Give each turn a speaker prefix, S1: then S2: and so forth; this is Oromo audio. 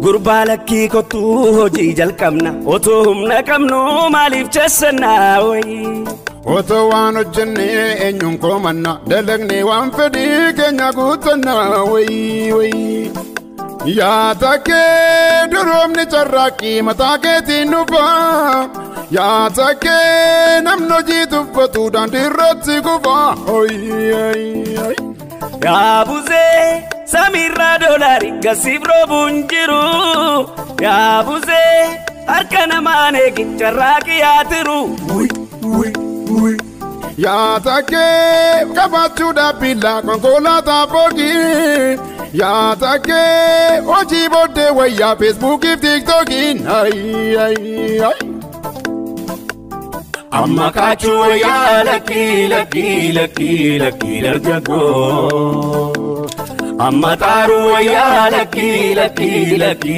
S1: Gurbaa lakkii kottuu hojii jalqabna otoo humna qabnu maaliif chessannaa wayii.
S2: Otoo waan hojjennee eenyuun koomanna dalagnee waan fedhii keenya guutanna wayii wayii. Yaa takkee duroomni carraaqqii mataa keetiin dhufa. Yaa takkee namni hojii tuffatu daandii irratti kufa.
S1: Yaa buzee samiirraa doolaari gasiif roobuun jiru. Yaa buzee harka namaan eegi carraaqqii yaa tiru.
S2: Yaa takkee qabaachuudhaaf billaa konkolaataa foogii. Yaa takkee hojii booddee wayyaa feesbuukiif tiiktookiin.
S1: Amma kaachuu wayyaa lakkii lakkii lakkii lakkii dargaggoo. Amma xaaruu wayyaa lakkii lakkii lakkii.